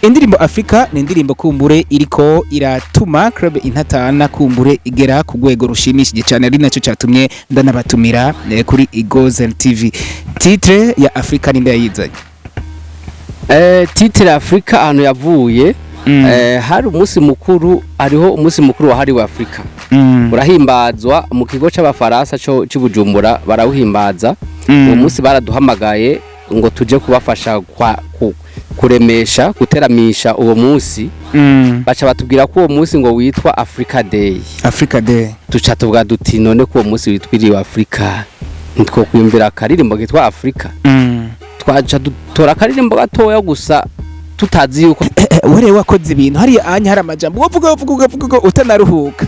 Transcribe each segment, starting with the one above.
Indirimbo Afrika ni indirimbo kumbure iriko iratuma Club Intatana kumbure igera ku rwego rushimishije cyane, ari nacyo cyatumye ndanabatumira kuri Igozen TV. Titre ya Afrika ninde yayizanye? Titre Afrika ahantu yavuye, hari umunsi mukuru, hariho umunsi mukuru wahariwe Afrika, urahimbazwa mu kigo c'Abafaransa co c'Ibujumbura, barawuhimbaza. Uwo munsi baraduhamagaye ngo tuje kubafasha kuremesha, guteramisha uwo munsi. Baca batubwira ko uwo munsi ngo witwa Africa Day. Africa Day. Duca tuvuga duti: "None ko uwo munsi witwiriwe Afrika, ntitwokwiyumvira akaririmbo kitwa Afrika?" Twaca dutora akaririmbo gatoya gusa, tutazi yuko Were wakoze ibintu hariya anya, hari amajambo wovuga wovuga ugavuga utanaruhuka.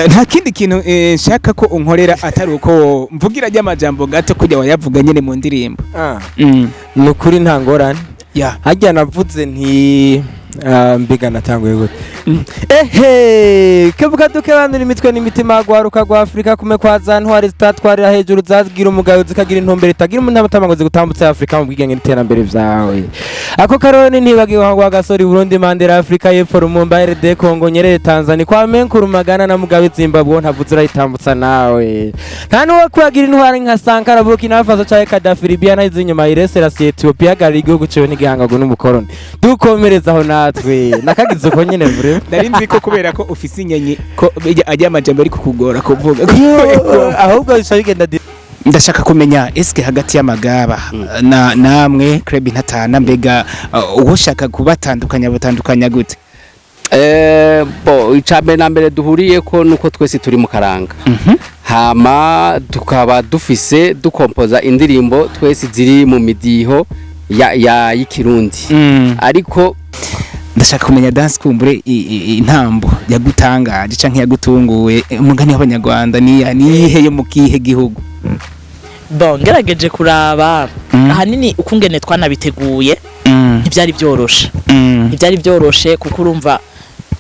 Nta kindi kintu nshaka ko unkorera atari uko mvugira ry'amajambo gato kujya wayavuga nyene mu ndirimbo. Ni ukuri, nta ngorane. Harya navuze nti mbega natanguye gute? Ehe, kebuka dukebanura imitwe n'imitima, gwaruka rwa Afrika, kume kwa za ntwari zitatwarira hejuru, zagira umugayo, zikagira intumbero itagira umuntu ngo zigutambutse Afrika mu bwigenge n'iterambere vyawe. Ako karoni ntibagiwe kwa gasori Burundi, Mandela Afrika y'Epfo, Lumumba RD Congo, Nyerere Tanzania, kwa Nkrumah Ghana na Mugabe Zimbabwe, ntavuze urayitambutsa nawe. Nta nuwo kwagira intwari nka Sankara Burkina Faso canke Gaddafi Libya, nahize inyuma Haile Selassie Ethiopia, gari igihugu ciwe n'igihangago n'umukoroni. Dukomereza aho natwe nakagize uko nyene vure. Nari nzi ko kubera ko ufise inyenyi ko bijya ajya amajambo ari kukugora kuvuga. Ahubwo bica bigenda Ndashaka kumenya, eske hagati y'amagaba na namwe Club Intatana, mbega uwo shaka kubatandukanya batandukanya gute? Bo icambere na mbere duhuriye ko nuko twese turi mu karanga, hama tukaba dufise dukompoza indirimbo twese ziri mu midiho ya y'ikirundi, ariko Ndashaka kumenya dance kumbure intambo yagutangaje canke yagutunguye, umugani w'Abanyarwanda ni niyihe, yo mu kihe gihugu? Bon, ngerageje kuraba, ahanini ukungene twanabiteguye ntibyari byoroshe, ntibyari byoroshe, kuko urumva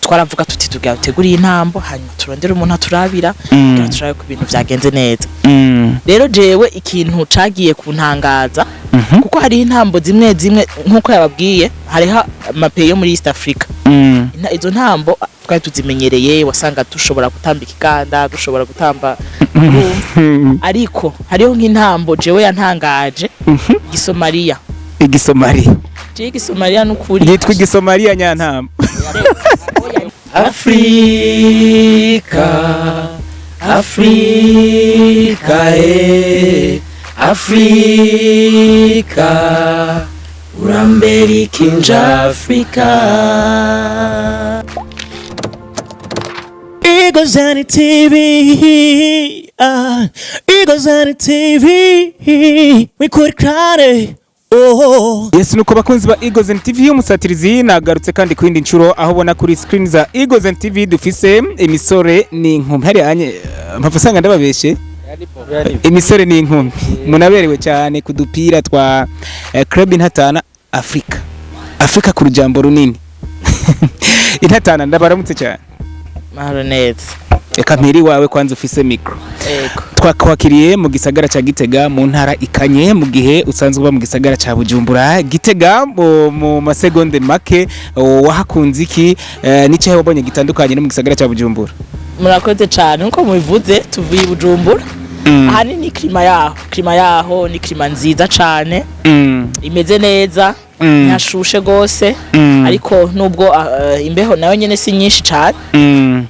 twaravuga tuti tugira duteguriye intambo, hanyuma turondere umuntu aturabira kugira turabe ko ibintu vyagenze neza. Rero jewe ikintu cagiye kuntangaza, kuko hariho intambo zimwe zimwe, nk'uko yababwiye, hariho ama pays yo muri East Africa. Izo ntambo twari tuzimenyereye, wasanga dushobora gutamba ikiganda, dushobora gutamba, urumva. Ariko hariho nk'intambo jewe yantangaje, Igisomaliya. Igisomali? Jewe Igisomaliya n'ukuri. Yitwa Igisomaliya nyantambo? Afrika, Afrika, Afrika, urambera ikinja Afrika. Eagles TV, Eagles TV, we could cry. Oh. Yes, nuko bakunzi ba Eagles TV, y'umusatirizi nagarutse kandi ku yindi nshuro, aho ubona kuri screen za Eagles TV dufise imisore n'inkumi. Hari anye mpapfa usanga ndababeshe, imisore n'inkumi munaberewe cyane ku dupira twa Club Intatana Africa. Africa ku rujambo runini. Intatana, ndabaramutse cyane. Mahoro neza. Reka mpiri wawe kwanza ufise micro. Ego. Twakwakiriye mu gisagara ca Gitega, mu ntara ikanye, mu gihe usanzwe uba mu gisagara ca Bujumbura. Gitega mu masegonde make, wahakunze iki, n'icahe wabonye gitandukanye no mu gisagara ca Bujumbura? Murakoze cyane. Nkuko mubivuze, tuvuye i Bujumbura. Ahanini climat yaho, climat yaho ni climat nziza cane, imeze neza, ntihashushe gose, ariko nubwo imbeho nayo nyene si nyinshi cane.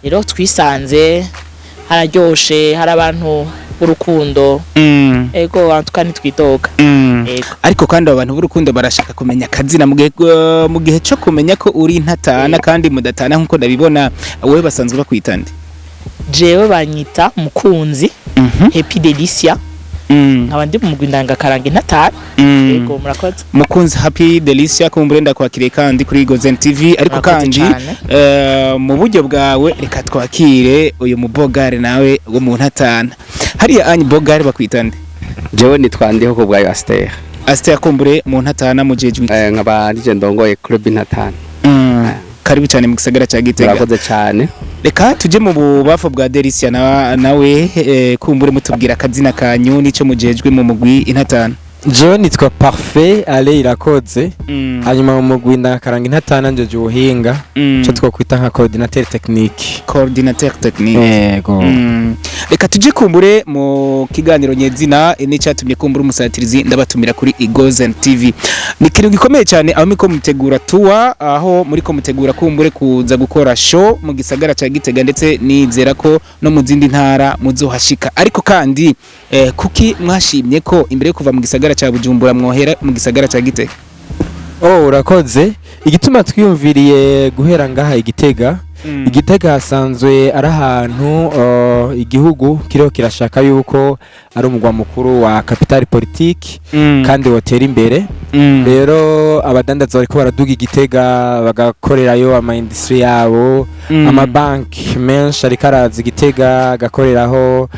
Rero twisanze hararyoshe, hari abantu b'urukundo. Ego, antuka ntitwidoga. Ego. Ariko kandi abo bantu b'urukundo barashaka kumenya akazina mu gihe cyo kumenya ko uri intatana kandi mudatana nkuko ndabibona. Wowe basanzwe bakwita nde? Jewe banyita Mukunzi Happy Delicia, nkaba ndi mu mugwi ndangakaranga Intatana. Ego, murakoze. Mukunzi Happy Delicia, kumbure ndakwakiriye kandi kuri Gozen TV, ariko Murakoze kandi cane. Mu buryo bwawe reka twakire uyu mubogare nawe wo mu ntatana hariya anyi. Bogare, bakwita nde? Jewe nitwa Ndiho ku bwayo Aster. Aster, kumbure mu ntatana mujejwe iki? Nkaba nije ndongoye Club Intatana. Karibu cyane mu gisagara ca Gitega. Murakoze cyane. Reka tuje mu bubafu bwa Delicia nawe, kumbure mutubwira akazina kanyu n'ico mujejwe mu mugwi Intatana. Jewe nitwa Parfait Ale Irakoze. Hanyuma mu mugwi Ndangakaranga Intatana njeje ubuhinga, ico twokwita nka coordinateur technique. Coordinateur technique. Yego. Reka tuje kumbure mu kiganiro nyezina n'icyatumye kumbura umusatirizi ndabatumira kuri Igozen TV. Ni ikintu gikomeye cyane aho muriko mutegura tour, aho muriko mutegura kumbure kuza gukora show mu gisagara ca Gitega, ndetse nizera ko no mu zindi ntara muzohashika. Ariko kandi kuki mwashimye ko imbere yo kuva mu gisagara ca Bujumbura mwohera mu gisagara ca Gitega? Oh, urakoze. Igituma twiyumviriye guhera ngaha Igitega, Igitega hasanzwe ari ahantu igihugu kiriho kirashaka yuko ari umugwa mukuru wa capitale politique kandi wotera imbere. Rero abadandaza bariko baraduga Igitega bagakorerayo ama industrie yabo, amabanki menshi ariko araza Igitega agakoreraho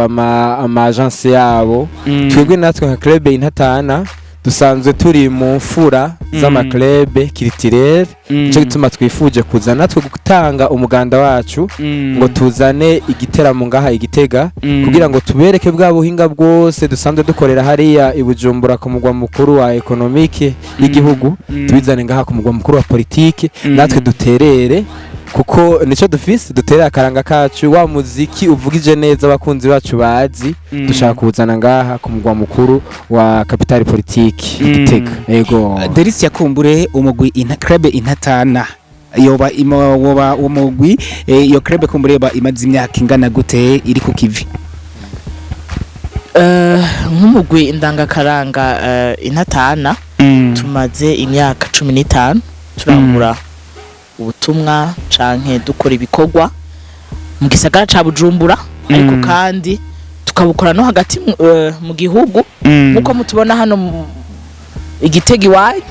ama agence yabo. Twebwe natwe nka club Intatana dusanzwe turi mu mfura z'ama club culturel. Nico gituma twifuje kuza natwe gutanga umuganda wacu ngo tuzane igiteramo ngaha Igitega, kugira ngo tubereke bwa buhinga bwose dusanzwe dukorera hariya i Bujumbura ku mugwa mukuru wa économique y'igihugu, tubizane ngaha ku mugwa mukuru wa politike. Natwe duterere, kuko nico dufise, duterere akaranga kacu, wa muziki uvugije neza abakunzi bacu bazi. Dushaka kuwuzana ngaha ku mugwa mukuru wa capitale politique, Igitega. Yego. Delisia, kumbure umugwi club Intatana yoba woba umugwi iyo club kumbure yoba imaze imyaka ingana gute iri ku kivi? Nk'umugwi Indangakaranga Intatana tumaze imyaka 15 turangura ubutumwa canke dukora ibikorwa mu gisagara ca Bujumbura, ariko kandi tukabukora no hagati mu gihugu, nkuko mutubona hano Igitega iwanyu.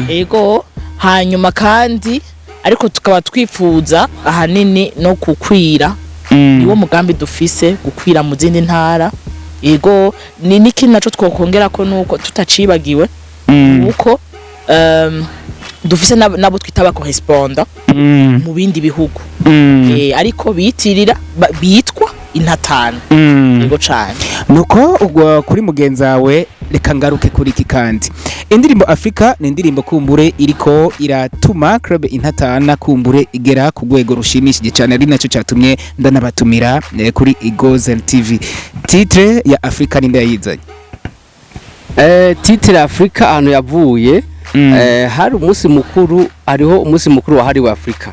Ego, hanyuma kandi ariko tukaba twifuza ahanini no kukwira. Niwo mugambi dufise, gukwira mu zindi ntara. Ego, ni n'ikindi naco twokongera ko nuko tutacibagiwe uko dufise nabo twita aba correspondant mu bindi bihugu, ariko biyitirira bitwa Intatana. Ego cane. Nuko ubwo kuri mugenzawe, reka ngaruke kuri iki kandi. Indirimbo Afrika ni indirimbo kumbure iriko iratuma club Intatana kumbure igera ku rwego rushimishije cyane, ari nacyo cyatumye ndanabatumira kuri Igozen TV. Titre ya Afrika ninde yayizanye? Titre Afrika ahantu yavuye, hari umunsi mukuru, hariho umunsi mukuru wahariwe Afrika,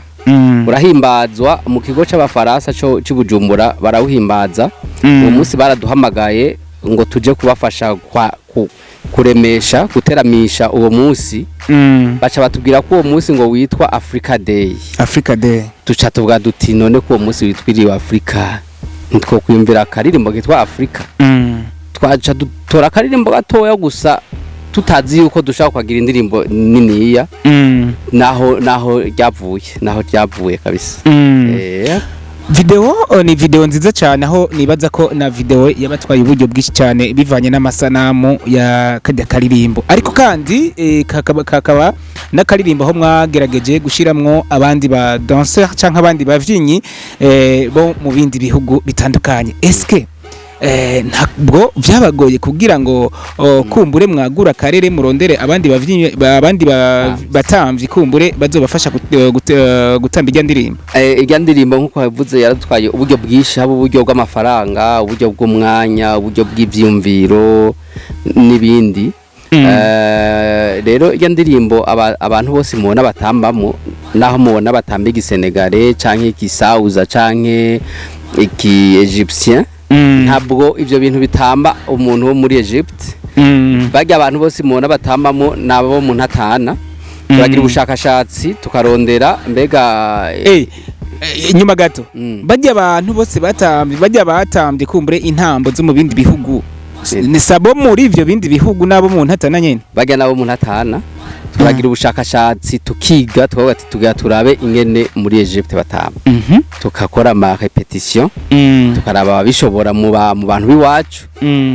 urahimbazwa mu kigo c'Abafaransa co c'Ibujumbura, barawuhimbaza. Uwo munsi baraduhamagaye ngo tuje kubafasha kuremesha, guteramisha uwo munsi. Baca batubwira ko uwo munsi ngo witwa Africa Day. Africa Day. Duca tuvuga duti: "None ko uwo munsi witwiriwe Afrika, ntitwokwiyumvira akaririmbo kitwa Afrika?" Twaca dutora akaririmbo gatoya gusa, tutazi yuko dushaka kuhagira indirimbo niniya. Naho ryavuye kabisa. Video ni video nziza cyane, aho nibaza ko na video yabatwaye uburyo bwinshi cyane bivanye n'amasanamu ya kajya karirimbo. Ariko kandi kakaba n'akaririmbo aho mwagerageje gushiramwo abandi ba danseur canke abandi bavyinyi bo mu bindi bihugu bitandukanye. Eske ntabwo vyabagoye kugira ngo kumbure mwagura akarere, murondere abandi bavyinyi, abandi batamvyi kumbure bazobafasha gutamba irya ndirimbo? Irya ndirimbo, nk'uko yavuze, yaradutwaye uburyo bwinshi, haba uburyo bw'amafaranga, uburyo bw'umwanya, uburyo bw'ivyiyumviro n'ibindi. Rero irya ndirimbo abantu bose mubona batambamo, naho mubona batamba igisenegale canke igisauza canke iki égyptien, ntabwo ivyo bintu bitamba umuntu wo muri Egypte. Barya abantu bose mubona batambamo nabo mu Ntatana. Turagira ubushakashatsi, tukarondera mbega Inyuma gato, bajya abantu bose batambye, bajya batambye kumbure intambo zo mu bindi bihugu, ni sabo muri ivyo bindi bihugu nabo mu Ntatana nyene? Barya nabo mu Ntatana. Turagira ubushakashatsi, tukiga, tukavuga ati tugira turabe ingene muri Egypte batamba, tukakora ama répétition, tukaraba ababishobora mu bantu b'iwacu.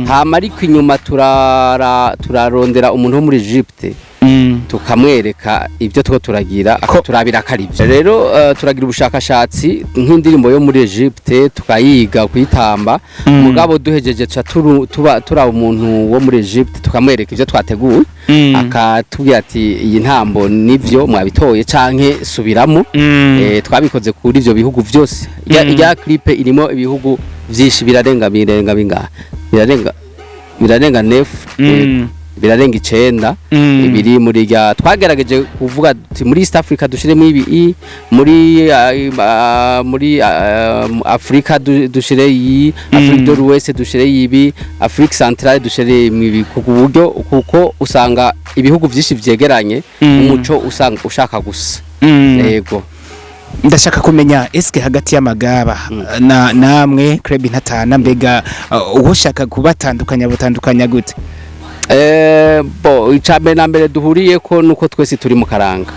Hama ariko inyuma turarondera umuntu wo muri Egypte. Tukamwereka ibyo two turagira, akaturabira ko ari byo. Rero turagira ubushakashatsi nk'indirimbo yo muri Egypte, tukayiga kuyitamba. Mugabo duhejeje tuca tuba turaba umuntu wo muri Egypte, tukamwereka ibyo twateguye, akatubwira ati: "Iyi ntambo nivyo mwabitoye canke subiramo." Twabikoze kuri ivyo bihugu vyose. Irya clip irimo ibihugu vyinshi, birarenga bingahe? Birarenga neuf, birarenga 9. Ibiri muri rya twagerageje kuvuga tuti muri East Africa dushiremo ibi, muri Africa dushire iyi, Afrique de l'Ouest dushire ibi, Afrique centrale dushire ibi, ku buryo kuko usanga ibihugu vyinshi vyegeranye, umuco usanga ushaka gusa. Yego. Ndashaka kumenya, eske hagati y'amagaba na namwe Club Intatana, mbega uwo shaka kubatandukanya butandukanya gute? Bo icambere na mbere duhuriye ko nuko twese turi mu karanga,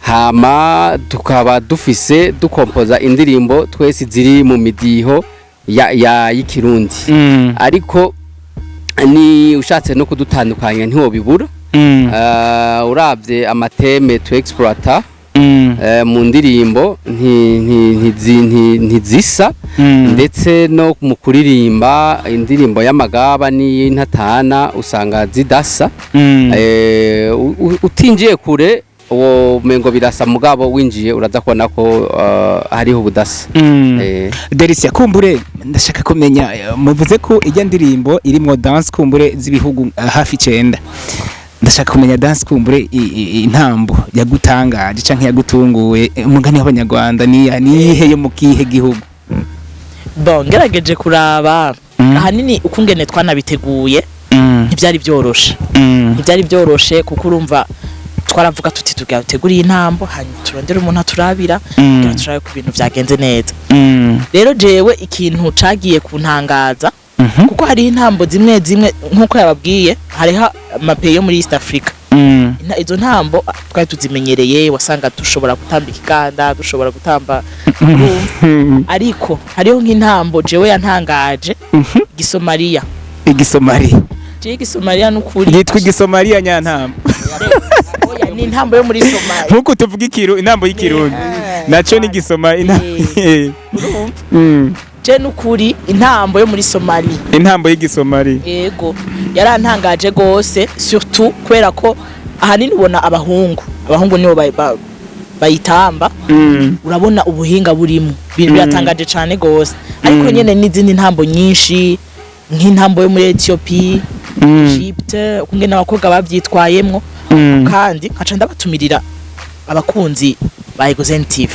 hama tukaba dufise dukompoza indirimbo twese ziri mu midiho ya y'ikirundi. Ariko ni ushatse no kudutandukanya ntiwobibura. Uravye ama thèmes tu exploita mu ndirimbo ntizisa, ndetse no mu kuririmba indirimbo y'amagaba n'iy'intatana usanga zidasa. Utinjiye kure uwo mengo birasa, mugabo winjiye uraza kubona ko hariho ubudasa. Delicia, kumbure ndashaka kumenya, muvuze ko ijya ndirimbo irimwo danse kumbure z'ibihugu hafi 9. Ndashaka kumenya danse kumbure intambo yagutangaje canke yagutunguye, umugani w'abanyarwanda ni niyihe, yo mu kihe gihugu? Bon, ngerageje kuraba, ahanini ukungene twanabiteguye ntibyari byoroshe. Ntibyari byoroshe kuko urumva twaravuga tuti tugira dutegure intambo, hanyuma turondere umuntu aturabira kugira turabe ko ibintu vyagenze neza. Rero jewe ikintu cagiye kuntangaza, kuko hariho intambo zimwe zimwe, nk'uko yababwiye, hariho ama pays yo muri East Africa. Izo ntambo twari tuzimenyereye, wasanga dushobora gutamba ikiganda, dushobora gutamba, urumva. Ariko hariho nk'intambo jewe yantangaje, Igisomaliya. Igisomali? Jewe Igisomaliya n'ukuri. Yitwa Igisomaliya nyantambo? Oya, ni intambo yo muri Somalia. Nkuko tuvuga ikiru intambo y'ikirundi, naco ni igisoma. Urumva, je n'ukuri intambo yo muri Somalia. Intambo y'igisomali. Yego, yarantangaje gose, surtout kubera ko ahanini ubona abahungu nibo bayitamba. Urabona ubuhinga burimo. Biratangaje cane gose. Ariko nyene n'izindi ntambo nyinshi, nk'intambo yo muri Ethiopie, Egypte, ukungene abakobwa bavyitwayemwo. Kandi nkaca ndabatumirira abakunzi ba Egozen TV,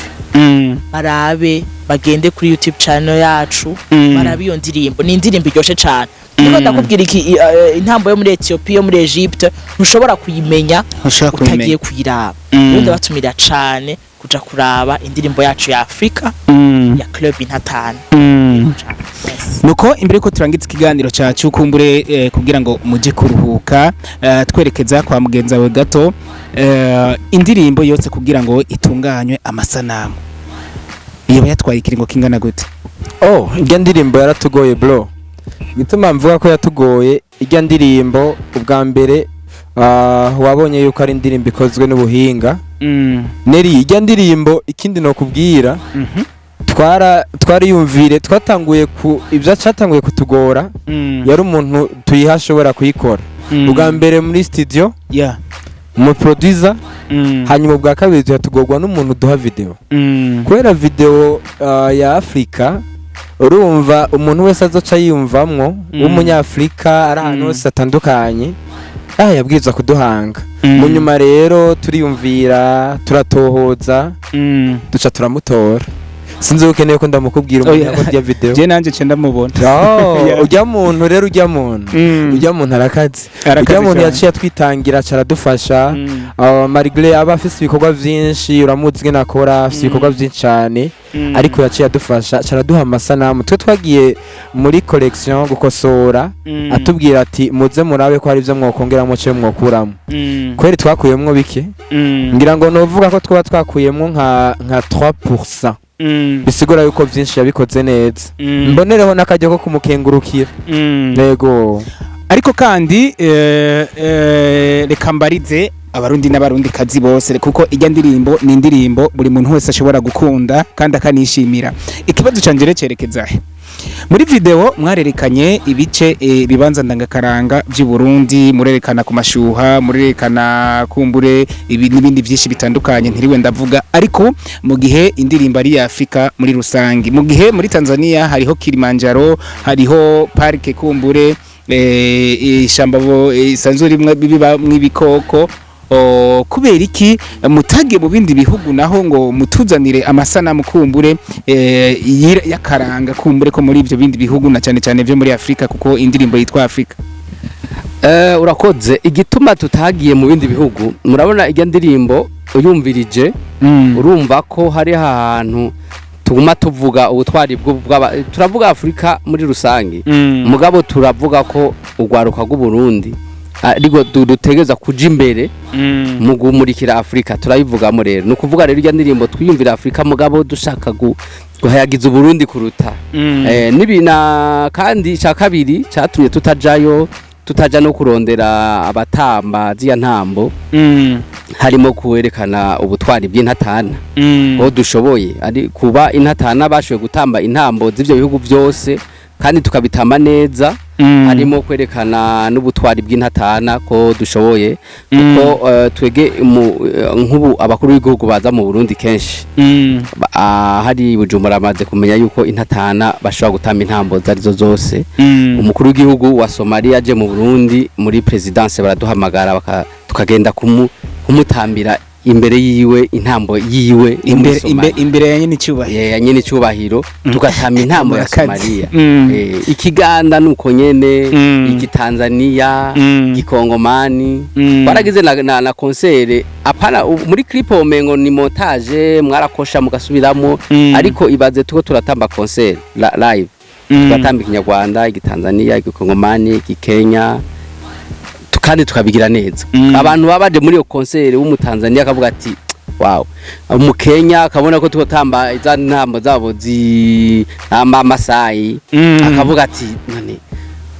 barabe, bagende kuri YouTube channel yacu, barabe iyo ndirimbo. Ni indirimbo iryoshe cane. Niko ndakubwira iki, intambo yo muri Ethiopia, yo muri Egypte, ntushobora kuyimenya Ntushobora utagiye kuyimenya. kuyiraba. Rero ndabatumira cane kuja kuraba indirimbo yacu ya Afrika ya Club Intatana. Yes. Nuko imbere ko turangiza ikiganiro cyacu, kumbure kugira ngo muje kuruhuka, twerekeza kwa mugenzi wawe gato, indirimbo yose kugira ngo itunganywe amasanamu iyo yatwaye ikiringo kingana gute? Oh, irya ndirimbo yaratugoye bro. Gituma mvuga ko yatugoye, irya ndirimbo ubwa mbere, wabonye yuko ari indirimbo ikozwe n'ubuhinga. Neri irya ndirimbo, ikindi nokubwira, twariyumvire, twatanguye ku ibyo cyatanguye kutugora, yari umuntu tuyiha ashobora kuyikora. Ubwa mbere muri studio, mu producer, hanyuma ubwa kabiri turatugorwa n'umuntu duha video, kubera video ya Afrika, urumva umuntu wese azoca yiyumvamwo w'umunyafrika ari ahantu hose atandukanye, yabwirizwa kuduhanga. Mu nyuma rero turiyumvira, turatohoza, duca turamutora. Sinzi ko ukeneye ko ndamukubwira umuntu Oya. yakoze iyo video. Je nanje ce ndamubona. Oh, Yeah. ujya muntu rero, ujya muntu arakaze. Arakaze Ujya muntu cyane. yaciye atwitangira, aca aradufasha. Malgré aba afise ibikorwa vyinshi, uramuzi ingene akora, afise ibikorwa vyinshi cane, ariko yaciye adufasha, aca araduha amasanamu. Twe twagiye muri collection gukosora, atubwira ati: "Muze murabe ko hari ivyo mwokongeramo canke mwokuramo." Kweri twakuyemwo bike. Ngira ngo novuga ko twaba twakuyemwo nka 3%, bisigura yuko vyinshi yabikoze neza. Mbonereho n'akaryo ko kumukengurukira. Yego. Ariko kandi reka mbarize. Abarundi n'Abarundi kazi bose, kuko ijya ndirimbo ni indirimbo buri muntu wese ashobora gukunda kandi akanishimira. Ikibazo canje rero cerekeza he? Muri video mwarerekanye ibice, ibibanza ndangakaranga by'u Burundi, murerekana ku mashuha, murerekana kumbure ibi n'ibindi byinshi bitandukanye ntiriwe ndavuga. Ariko mu gihe indirimbo ari ya Afrika muri rusange, mu gihe muri Tanzania hariho Kilimanjaro, hariho parike kumbure, ishamba isanzwe rimwe biba mw'ibikoko, kubera iki mutage mu bindi bihugu naho ngo mutuzanire amasanamu kumbure y'akaranga kumbure ko muri ivyo bindi bihugu, na cyane cyane vyo muri Afrika, kuko indirimbo yitwa Afrika? Urakoze. Igituma tutagiye mu bindi bihugu, murabona ijya ndirimbo uyumvirije, urumva ko hari ahantu tuguma tuvuga ubutwari turavuga Afurika muri rusange, mugabo turavuga ko urwaruka rw'Uburundi ariko dutegereza kuja imbere mu gumurikira Afurika. Turabivugamo rero. Ni ukuvuga rero, ijya ndirimbo twiyumvira Afurika, mugabo dushaka guhayagiza Uburundi kuruta. N'ibina kandi icya kabiri cyatumye tutajayo, tutaja no kurondera abatamba ziya ntambo, harimo kuwerekana ubutwari bw'intatana aho dushoboye, ari kuba intatana bashoboye gutamba intambo z'ivyo bihugu byose kandi tukabitamba neza. Harimo kwerekana n'ubutwari bw'intatana ko dushoboye, kuko twege nk'ubu abakuru b'igihugu baza mu Burundi kenshi, hari i Bujumbura bamaze kumenya yuko intatana bashobora gutamba intambo zarizo zose. Umukuru w'igihugu wa Somalia aje mu Burundi, muri présidence baraduhamagara, tukagenda kumutambira imbere yiwe intambo yiwe yo muri Imbere Somalia. Imbere ya nyene icyubahiro. Ya nyene icubahiro, tugatamba intambo ya Murakazi. Somalia. Ikiganda nuko nyene, igitanzania, igikongomani. Baragize na concert apana muri clip omengo ni montage, mwarakosha mugasubiramo. Ariko ibaze tuko turatamba concert live, tugatamba Ikinyarwanda, Igitanzania, Igikongomani, Igikenya, kandi tukabigira neza. Abantu baba baje muri iyo concert, w'Umutanzania akavuga ati "Wow", Umukenya akabona ko tukotamba iza ntambo zabo zi Masayi, akavuga ati "None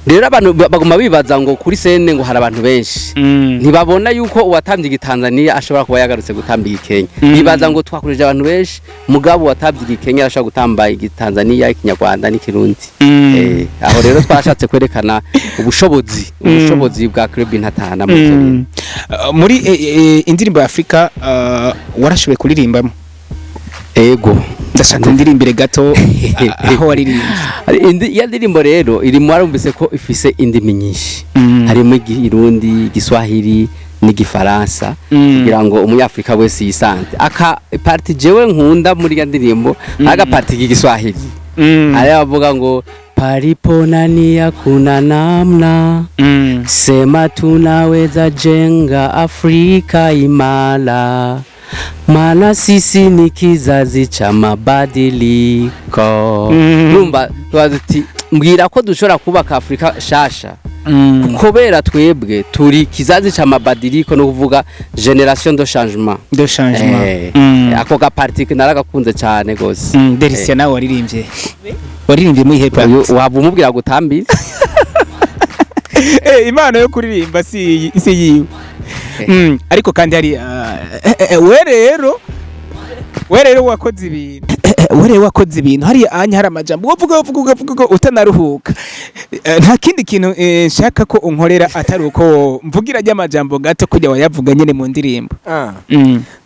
rero abantu baguma bibaza ngo kuri scène ngo hari abantu benshi." Ntibabona yuko uwatambye Igitanzania ashobora kuba yagarutse gutamba Igikenya. Bibaza ngo twakoresheje abantu benshi, mugabo uwatambye Igikenya arashobora gutamba Igitanzania, Ikinyarwanda n'Ikirundi. Aho rero twashatse kwerekana ubushobozi bwa club Intatana muri ivyo bintu. Muri indirimbo ya Afrika, warashoboye kuririmbamo? Ego. Ndashaka undirimbire gato aho waririmbye. Iya ndirimbo rero iri, mwarumvise ko ifise indimi nyinshi. Harimo Ikirundi, Igiswahili n'Igifaransa, kugira ngo Umunyafrika wese yisante. Aka partie jewe nkunda muri iyo ndirimbo, aga partie k'Igiswahili, hari abavuga ngo "Palipo na nia kuna namna, sema tunaweza jenga Afrika imara, maana sisi ni kizazi cha mabadiliko." Urumva tubaza uti mbwira ko dushobora kubaka Afrika shasha, kubera twebwe turi kizazi cha mabadiliko, no kuvuga génération de changement. De changement. Ako ga partie naragakunze cyane gose. Delicia, nawe waririmbye muri he Uyu part? waba umubwira gutambira. Impano yo kuririmba si yiwe. Ariko kandi hari we rero wakoze ibintu hariya anya, hari amajambo wovuga wovuga ugavuga ugavuga utanaruhuka. Nta kindi kintu nshaka ko unkorera atari uko mvugira ry'amajambo gato kujya wayavuga nyene mu ndirimbo.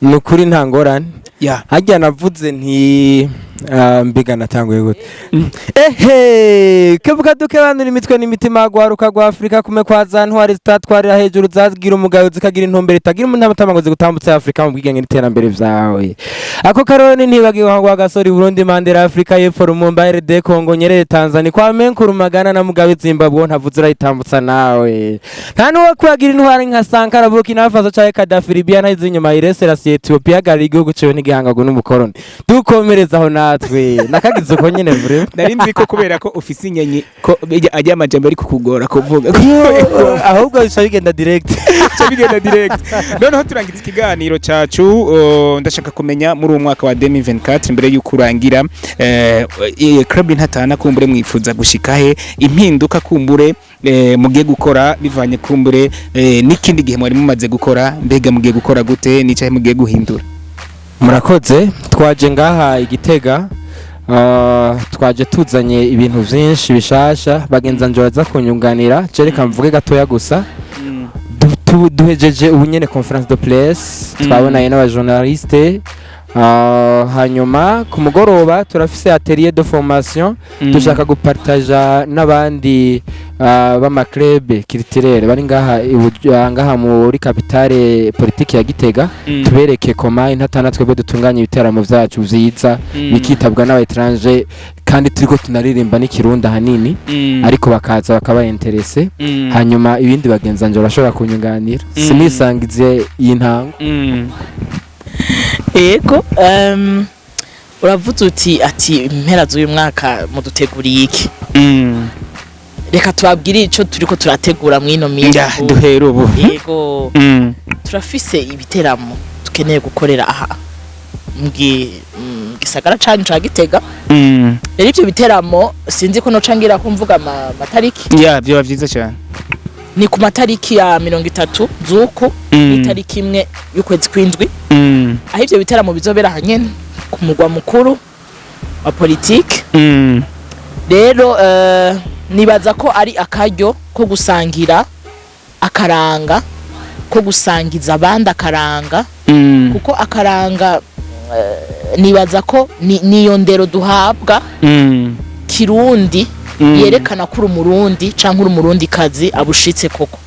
Ni ukuri nta ngorane. Harya navuze nti mbega natanguye gute? Ehe, kebuka dukebanura imitwe n'imitima, gwaruka rwa Afrika, kume kwa za ntwari zitatwarira hejuru, zagira umugayo zikagira intumbero itagira umuntu ngo zigutambutse Afrika mu bwigenge n'iterambere vyawe. Ako karoni ntibagiwe ngo gasori Burundi, Mandela Afrika y'Epfo, Lumumba RD Congo, Nyerere Tanzania, Kwame Nkrumah Ghana na Mugabe Zimbabwe, ntavuze urayitambutsa nawe. Nta nuwo kwagira intwari nka Sankara Burkina Faso canke Gaddafi Libya, nahize inyuma Haile Selassie Ethiopia, gari igihugu ciwe ntigihangago n'umukoroni. Dukomereza aho natwe nakagize uko nyene vraiment. Nari nzi ko kubera ko ufise inyenyi ko bijya ajya amajambo ari kukugora kuvuga. Ahubwo bica bigenda direct. Bica bigenda direct. Noneho turangiza ikiganiro cacu, ndashaka kumenya muri uwo mwaka wa 2024 mbere y'uko urangira, club Intatana kumbure mwifuza gushika he? Impinduka kumbure Mugiye gukora bivanye kumbure n'ikindi gihe mwari mumaze gukora, mbega mugiye gukora gute? N'icahe mugiye guhindura? Murakoze. Twaje ngaha igitega, twaje tuzanye ibintu vyinshi bishasha. Bagenzi baza kunyunganira, reka mvuge gatoya gusa. Duhejeje ubu nyene conférence de presse, twabonanye n'abajournaliste, hanyuma ku mugoroba turafise atelier de formation. Dushaka gupartaja n'abandi b'amaclub culturel bari ngaha ngaha muri capitale politique ya Gitega, tubereke koma intatana twebwe dutunganya ibiteramo vyacu vyiza, bikitabwa n'aba étranger, kandi turiko tunaririmba n'ikirundi ahanini, ariko bakaza bakaba intéressé. Hanyuma ibindi bagenzanje barashobora kunyunganira, sinisangize iyi ntango. Ego, uravuze uti ati impera z'uyu mwaka muduteguriye iki? Reka tubabwire ico turiko turategura mw'ino minsi. Ya, duhere ubu. Yego. Turafise ibiteramo dukeneye gukorera aha mu gisagara canyu ca Gitega. Rero ivyo biteramo, sinzi ko noca ngira ko mvuga amatariki. Ya, byoba vyiza cyane. Ni ku matariki ya 30 z'uku n'itariki 1 y'ukwezi kw'indwi, aho ivyo biteramo bizobera hanyene ku mugwa mukuru wa politike. Rero nibaza ko ari akaryo ko gusangira akaranga, ko gusangiza abandi akaranga, kuko akaranga, nibaza ko niyo ndero duhabwa kirundi, yerekana ko uri umurundi canke uri umurundi kazi abushitse koko.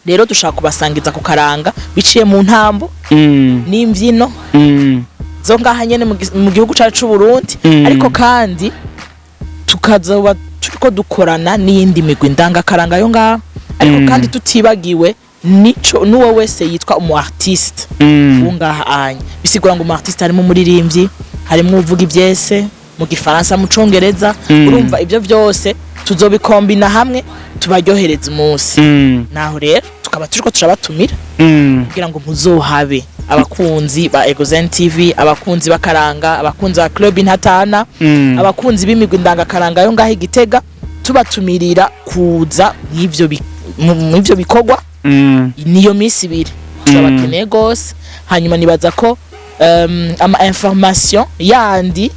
Rero dushaka kubasangiza ku karanga biciye mu ntambo n'imvyino zo ngaha nyene mu gihugu cacu c'u Burundi, ariko kandi tukazoba turiko dukorana n'iyindi migwi ndangakaranga yo ngaha, ariko kandi tutibagiwe nico n'uwo wese yitwa umu artiste wo ngaha anya. Bisigura ngo umu artiste harimo umuririmbyi, harimo uvuga ivyese mu gifaransa, mu congereza. Urumva ivyo vyose tuzobikombina hamwe, tubaryohereza umunsi. Naho rero tukaba turiko turabatumira kugira ngo muzohabe, abakunzi ba Egozen TV, abakunzi b'akaranga, abakunzi ba Club Intatana, abakunzi b'imigwi ndangakaranga yo ngaho igitega, tubatumirira kuza mw'ivyo bikorwa. Niyo minsi ibiri turabakeneye gose. Hanyuma nibaza ko ama information yandi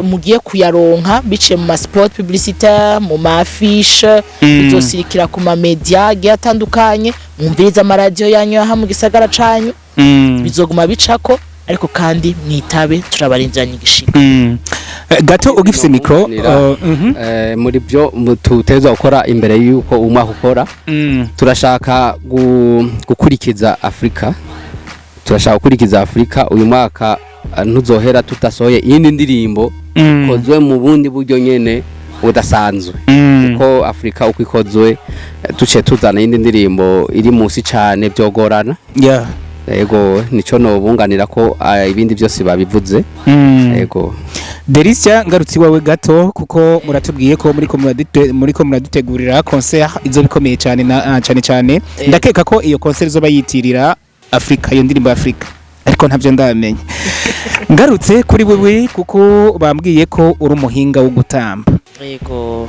mugiye kuyaronka biciye mu ma spot publicitaire, mu ma affiche, bizosirikira ku ma media agiye atandukanye. Mwumviriza amaradiyo yanyu aha mu gisagara canyu, bizoguma bicako. Ariko kandi mwitabe, turabarindiranye igishika. Gato ugifise micro. Nira. Muri byo tuteza gukora imbere y'uko umwaka ukora, turashaka gukurikiza Afrika, turashaka gukurikiza Afrika. Uyu mwaka ntuzohera tutasohoye iyindi ndirimbo ikozwe mu bundi buryo nyene budasanzwe, kuko Afrika uko ikozwe, duciye tuzana iyindi ndirimbo iri munsi cane byogorana. Ego, nico nobunganira ko ibindi byose babivuze. Ego. Delicia, ngarutse iwawe gato, kuko muratubwiye ko muriko muradutegurira concert izo bikomeye cyane na cyane cyane. Ndakeka ko iyo concert izoba yitirira Afrika, iyo ndirimbo ya Afrika, ariko ntabyo ndamenya. Ngarutse kuri wewe, kuko bambwiye ko uri umuhinga wo gutamba. Yego.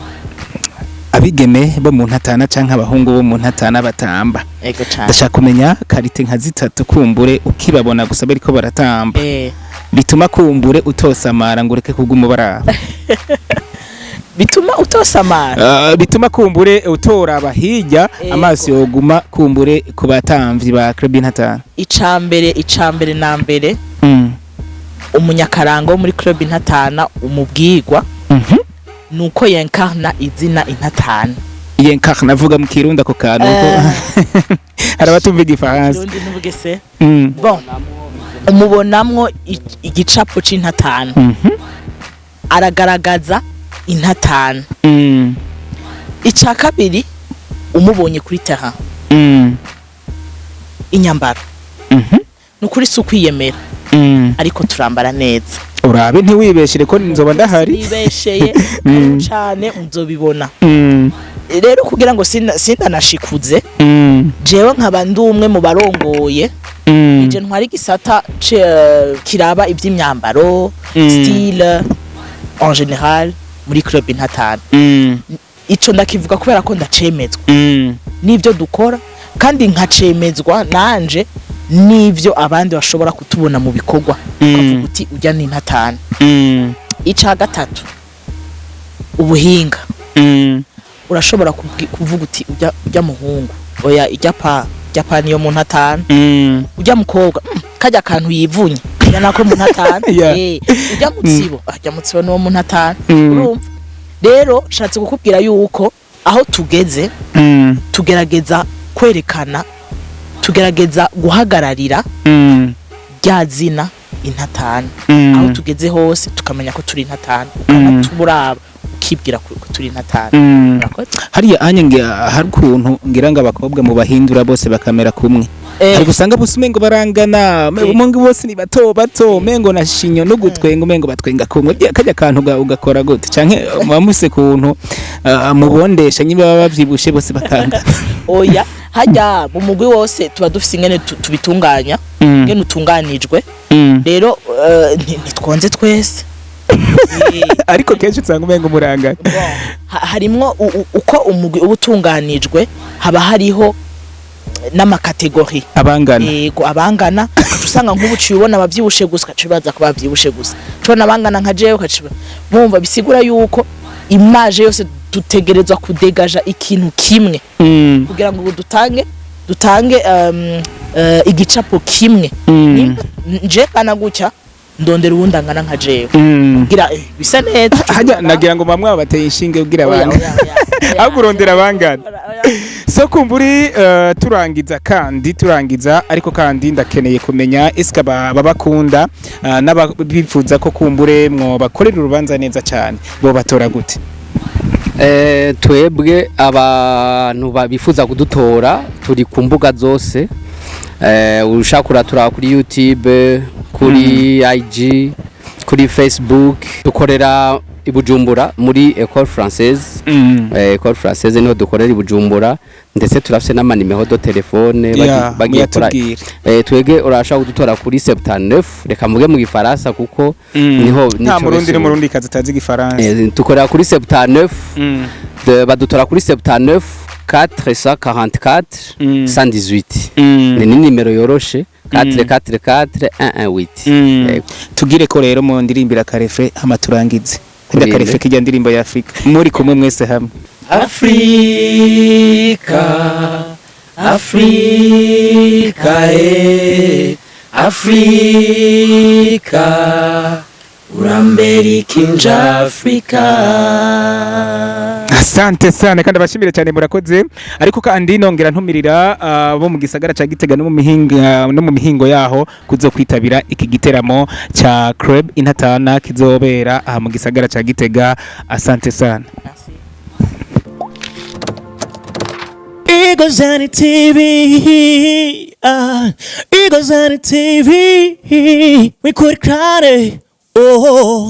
Abigeme bo mu ntatana canke abahungu bo mu ntatana batamba, Ego cane. ndashaka kumenya qualité nka zitatu kumbure ukibabona gusa bariko baratamba, bituma kumbure utosamara ngo ureke kuguma baraba. Bituma utosamara? Bituma kumbure utoraba hirya, amaso yoguma kumbure ku batamvyi ba Club Intatana. Icambere na mbere, umunyakaranga wo muri Club Intatana umubwirwa nuko yenkarna izina Intatana. Yenkarna, navuga mu kirundi ako kantu ko hari abatumva igifaransa. Kirundi ntuvuge se. Bon, umubonamwo igicapo c'intatana, aragaragaza intatana. Ica kabiri, umubonye kuri terrain, inyambaro, nukuri si ukwiyemera, ariko turambara neza. Urabe ntiwibeshere ko nzoba ndahari. Nibesheye cane, muzobibona. Rero kugira ngo sindanashikuze, jewe nkaba ndi umwe mu barongoye, ije ntwara igisata kiraba ivy'imyambaro, style en général muri Club Intatana. Ico ndakivuga kubera ko ndacemezwa n'ivyo dukora, kandi nkacemezwa nanje n'ivyo abandi bashobora kutubona mu bikorwa, ukavuga uti ujya ni Intatana. Ica gatatu, ubuhinga. Urashobora kuvuga uti ujya muhungu, oya, ijya pa niyo mu Ntatana. Ujya mukobwa, kajya kantu yivunye, ujya nako mu Ntatana. Ujya mutsibo, ajya mutsibo niwo mu Ntatana. Urumva rero, nshatse kukubwira yuko aho tugeze tugerageza kwerekana, tugerageza guhagararira rya zina Intatana. Aho tugeze hose tukamenya ko turi Intatana, ukanatuburaba ukibwira ko turi Intatana. Murakoze. Hariya anye nge hari ukuntu ngira ngo abakobwa mu bahindura bose bakamera kumwe. Ariko usanga bose umengo barangana, umengo bose ni bato bato, umengo na shinyo no gutwenga umengo batwenga kumwe. Kajya kantu ugakora gute, canke muba mufise kuntu mubondesha niba baba bavyibushe bose bakangana? Oya, hajya mu mugwi wose tuba dufise ingene tubitunganya, ingene utunganijwe. Rero ntitwonze twese. Ariko kenshi usanga umengo murangana. Bon, harimwo uko umugwi uba utunganijwe, haba hariho n'ama catégories. Abangana. Yego, abangana. Ugaca usanga nk'ubu uciye ubona abavyibushe gusa, ugaca ubaza ko bavyibushe gusa, uca abangana nka jewe, ugaca bumva bisigura yuko image yose dutegerezwa kudegaja ikintu kimwe kugira ngo dutange igicapo kimwe. Nimba nje kana gutya, ndondera uwundi angana nka jewe kugira bisa neza. Hajya nagira ngo bamwe babateye inshinge kugira Oya, abantu oya, oya, oya. Ahubwo urondera abangana. Oya, oya. So kumburi turangiza, kandi turangiza, ariko kandi ndakeneye kumenya eske babakunda n'ababifuza ko kumbure mwo bakorera urubanza neza cyane bo batora gute? Twebwe abantu bifuza kudutora turi ku mbuga zose. Ushaka uratura kuri YouTube, kuri IG, kuri Facebook. Dukorera i Bujumbura muri École Française. École Française niho dukorera i Bujumbura, ndetse turafise n'ama numéros de téléphone. Bagiye muyatubwire. Twebwe urashaka kudutora kuri 79, reka mvuge mu gifaransa kuko niho Nta nico Murundi benshi. n'umurundi kazi utazi igifaransa. Dukorera kuri 79, badutora kuri 79 444 118. Ni nimero yoroshe, 444 118. Yego. Tugire ko rero mu ndirimbira ka refrain, hama turangize kajya Kuririmbe. Ka refrain kijya ndirimbo ya Afrika muri kumwe mwese hamwe. Afrika, Afrika, Afrika, urambera ikinja Afrika. Asante sana kandi abashimire cyane, murakoze. Ariko kandi nongera ntumirira bo mu gisagara ca Gitega no mu mihingo yaho kuzo kwitabira iki giteramo ca Club Intatana kizobera aha mu gisagara ca Gitega. Asante sana. Merci. Eagles on the TV, Eagles on the TV, we could cry, oh.